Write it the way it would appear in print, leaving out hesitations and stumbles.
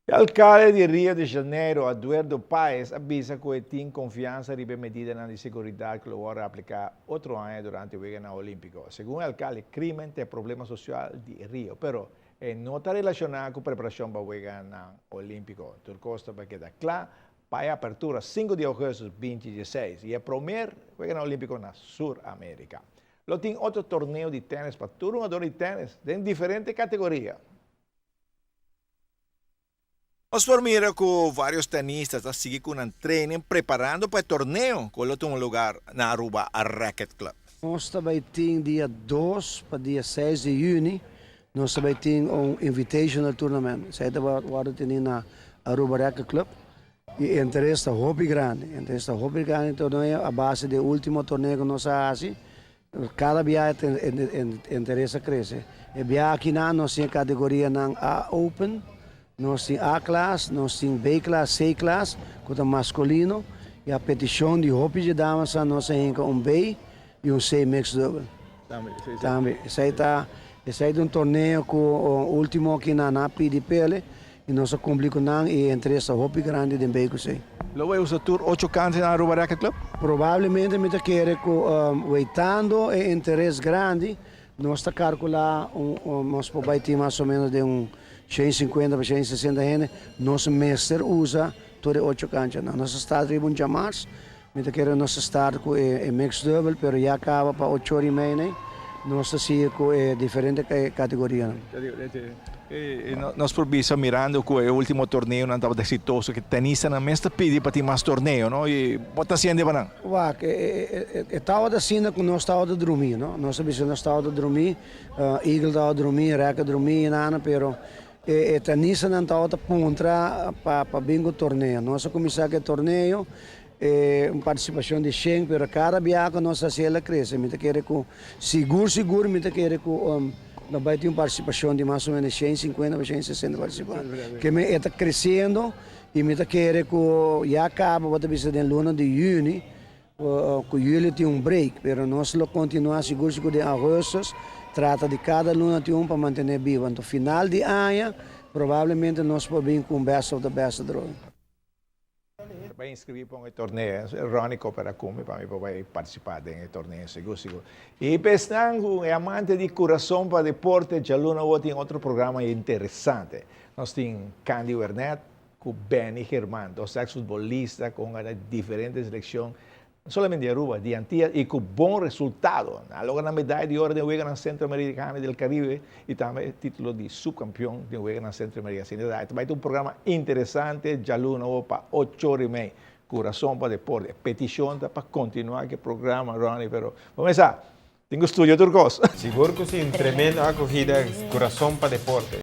E alcalde di Rio de Janeiro, Eduardo Paes, a bisa cu e tin confiansa riba e medidanan di seguridad cu lo wordo aplica otro aña durante e Weganan Olimpico. Segun e alcalde, crimen ta e problema social di Rio, pero e no ta relaciona cu preparacion pa Weganan Olimpico. Tur cos ta keda cla pa e apertura 5 di augustus 2016 y e prome Weganan Olimpico na Sur America. Lo tin otro torneo di tennis pa tur hungado di tennis den diferente categoria. Nos por mira cu varios tenista ta sigui cu nan training, preparando pa e torneo cu lo tuma luga na Aruba Racket Club. Nos tambe tin dia 2 pa dia 6 di juni, nos tambe tin un invitational tournament. Esey ta wordo teni na Aruba Racket Club. Y interes ta hopi grandi. Interes ta hopi grandi torneo a base di ultimo torneo cu nos a haci. Cada biaha interes ta crece. E biaha aki nos tin categoria nan A Open, nos tin A class, nos tin B class, C class, cu ta masculino. Y a peticion di hopi di damas, nos tin un B y un C mixed double. Tambe. Esey ta un torneo cu ultimo aki nan pidi p'e y nos a cumpli cu nan y interes ta hopi grandi di B cu C. Lo bay usa tur ocho cancha na Aruba Racket Club? Probablemente mi ta kere cu weitando e interes grandi, nos ta calcula nos por bay tin mas o menos di un 150 pa 160 hende, nos mester usa tur ocho cancha. Nos a start riba un diamars, mi ta kere nos start cu e mixed double, pero ya caba pa 8'30, ne? Nos ta sigui cu e diferente categoria. Nos por bisa, mirando cu e ultimo torneo nan tabata exitoso, cu tenistanan mes ta pidi pa tin mas torneo, no? Y bo ta haciendo pa nan? Wak, e tabata asina cu nos tabata drumi, no? Nos bisa nos tabata drumi, Eagle tabata drumi, Racket drumi, nana, pero e tenistanan tabata puntra pa bin cu torneo. Nos a cuminsa cu e torneo, un participacion di 100, pero cada biaha cu nos haci, el a crece. Mi ta kere cu, sigur, sigur, mi ta kere cu nos bay tin un participacion di mas o menos 150 pa 160 participante. Kiermen ta creciendo y mi ta kere cu ya caba, bo ta bisa den luna di juni, cu juli tin un break, pero nos lo continua sigur sigur den augustus, trata di cada luna tin un pa mantene bibo. Anto, final di aña, probablemente nos por bin cu un best of the best draw. Bay inscribi pa un torneo. Ronnie coopera cu mi pa mi bay participa den torneo, sigur, sigur. Y pensando, e amante di Curason pa Deporte, dialuna tin otro programa interesante. Nos tin Candy Wernet cu Benny Germán, dos ex-futbolista cu diferente seleccion, no solamente di Aruba, di Antia, y cu bon resultado. A logra medaya di oro di Wega Centroamericano y del Caribe y tambe titulo di subcampeon di Wega Centroamericano. Asina, bay tin un programa interesante, dialuna pa 8'30. Curason pa Deporte. Peticion pa continua cu e programa, Ronnie, pero ban cuminsa. Tin studio tur cos. Sigur cu si, tremendo acogida, Curason pa Deporte.